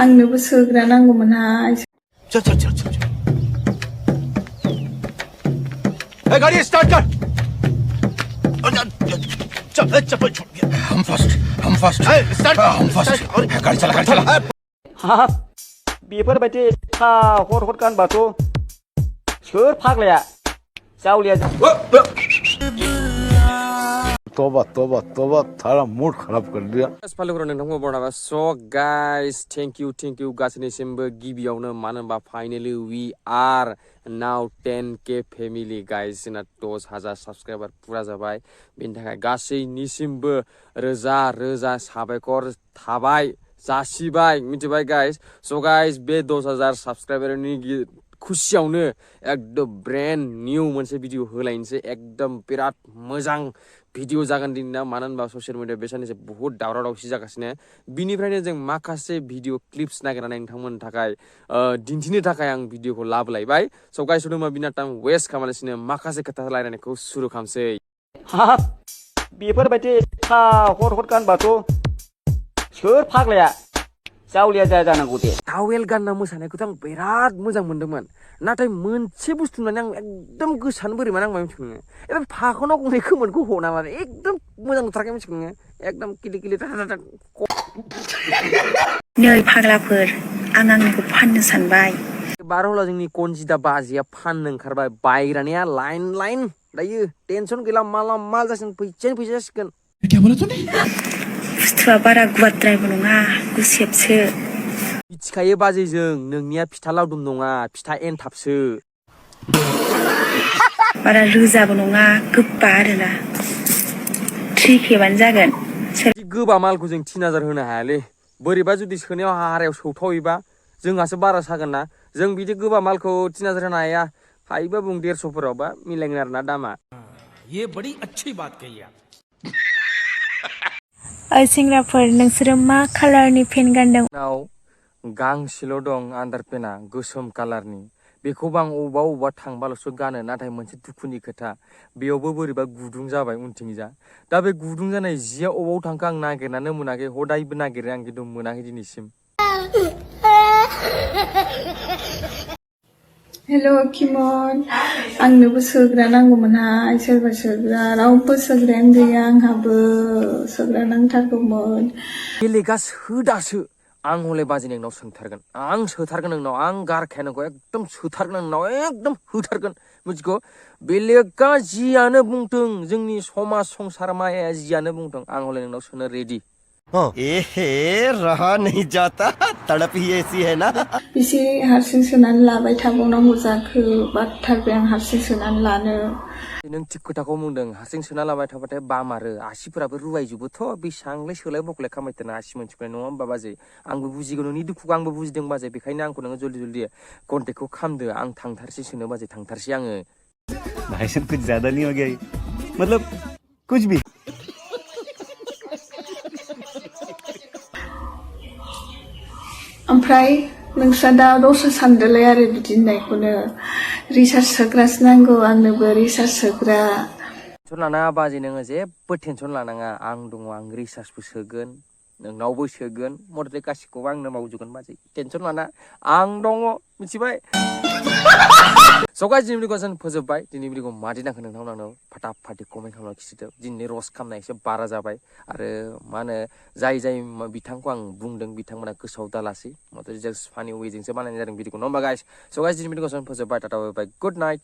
आंनोबो सोग्रा नांगौमोनहाय चल चल चल चल ए गाड़ी स्टार्ट कर चल चप्पल छोड़ हम फर्स्ट स्टार्ट हम फर्स्ट गाड़ी चला हाब बेफोरबायदि था हर गानबाथ' सोर फाग्लाया जावलिया तोबा तोबा तोबा थारा मूड खराब कर दिया फालोफोराव नोंथांखौ बरनाबा स' गाइस थेंक इउ गासैनिसिमबो गिबियावनो मानो होनबा finally we are now 10K family guys जोंना 10,000 साबस्क्राइबार पुरा जाबाय बेनि थाखाय गासैनिसिमबो रोजा रोजा साबायखर थाबाय जासिबाय मिथिबाय गाइस स' गाइस बे 10,000 साबस्क्राइबारनि खुसियावनो एकदम ब्रेन्ड निउ मोनसे भिडिअ होलायनोसै एकदम बिराद मोजां भिडिअ जागोन दिनना मानो होनबा ससियेल मिडिया बे साननैसो बहुत दावराव दावसि जागासिनो बिनिफ्रायनो जों माखासे भिडिअ क्लिप्स नागिरनानै नोंथांमोननि थाखाय दिन्थिनो थाखाय आं भिडिअखौ लाबोलायबाय स' गाइस होनबा बिना टाइम वेस्ट खालामालासिनो माखासे खोथा रायलायनायखौ सुरु खालामसै हाब बेफोरबायदि था हर गानबाथ' सोर फाग्लाया जावलिया जानांगौ दे टावेल गानना मोसानायखौथ' आं बिराद मोजां मोन्दोंमोन नाथाय मोनसे बुस्थु माने आं एकदम गोसोआनो बोरैबा नांबाय मिथिखोङो एबा फाखनाव गंनै खोमोनखौ हना माने एकदम मोजां नुथाराखै मिथिखोङो एकदम किलि नै फाग्लाफोर आं आंनिखौ फाननो सानबाय बारहला जोंनि कनजिता बाजिया फाननो ओंखारबाय बायग्रानिया लाइन दायो टेनसन गैला माला माल जासिगोन फैसा जासिगोन बुस्थुआ बारा गुवारद्रायबो नङा गुसेबसो मिथिखायो बाजैजों नोंनिया फिथा लावदुम नङा फिथा एनथाबसो बारा रोजाबो नङा गोबा आरोना 3Kबानो जागोन गोबा मालखौ जों 3,000 होनो हायालै बोरैबा जुदि सोनायाव हारायाव सौथावैबा जोंहासो बारा सागोन ना जों बिदि गोबा मालखौ 3,000 होनो हाया हायोबा बुं 150फोरावबा मिलायगोन आरोना दामा ये बड़ी अच्छी बात कही आप सेंग्राफोर नोंसोरो मा कालारनि पेन गानदों नाव गांसेल' दं आन्डारपेना गोसोम कालारनि बेखौबो आं अबेबा थांबाल'सो गानो नाथाय मोनसे दुखुनि खोथा बेयावबो बोरैबा गुदुं जाबाय उनथिंजा दा बे गुदुं जानाय जिया अबाव थांखो आं नागिरनानै मोनाखै हदायबो नागिरो आं खिन्थु मोनाखै दिनैसिम हेल' किमन आंनोबो सोग्रा नांगौमोनहाय सोरबा सोग्रा रावबो सोग्रायानो गैया आंहाबो सोग्रा नांथारगौमोन बेलेगा सोदासो आं हले बाजै नोंनाव सोंथारगोन आं सोथारगोन नोंनाव आं गारखाया नोंखौ एकदम सोथारगोन नोंनाव एकदम होथारगोन मिथिगौ बेलेगा जियानो बुंथों जोंनि समाज संसार माया जियानो बुंथों आं हले नोंनाव सोनो रेडि एहे रहा नहीं जाता तड़प ही ऐसी है ना बेसे हारसिं सोनानै लाबाय थाबावनांगौ जाखो बाथारबाय आं हारसिं सोनानै लानो नों थिग खोथाखौ बुंदों हारसिं सोना लाबाय थाबाथाय बामारो आसिफोराबो रुवायजोबोथ' बेसांलाय सोलाय बखलाय खामायथारना आसि मोनसिफोरा नङा होमबा बाजै आंबो बुजिगौ नोंनि दुखुखौ आंबो बुजिदों बाजै बेखायनो आंखौ नोङो जल्दि कन्टेक्टखौ खालामदो आं थांथारसै सोनो बाजै थांथारसै आङो भाई साहब कुछ ज्यादा नहीं हो गया मतलब कुछ भी ओमफ्राय नोंस्रा दा दस्रा सानदोलाय आरो बिदि होननायखौनो रिसार्च सोग्रासो नांगौ आंनोबो रिसार्च सोग्रा टेनसन लानाङा बाजै नोङो जेबो टेनसन लानाङा आं दङ आं रिसार्चबो सोगोन नोंनावबो सोगोन मथे गासिखौबो आंनो मावजोबगोन बाजै टेनसन लाना आं दङ मिथिबाय सगाय दिनै भिडिअखौ फोजोबबाय दिनै भिडिअखौ मादि नांखो नोंथांमोनाव फाटाफाटि कमेन्ट खालामना खिन्थादो दिनै रस्ट खालामनाया एसे बारा जाबाय आरो मा होनो जाय बिथांखौ आं बुंदों बिथांमोना गोसोआव दालासै मथे जास्ट फानि वेजोंसो बानायनाय जादों भिडिअखौ नङा होमबा गाइस सगाय दिनै भिडिअखौ फोजोबबाय टाटा बाय गुड नाइट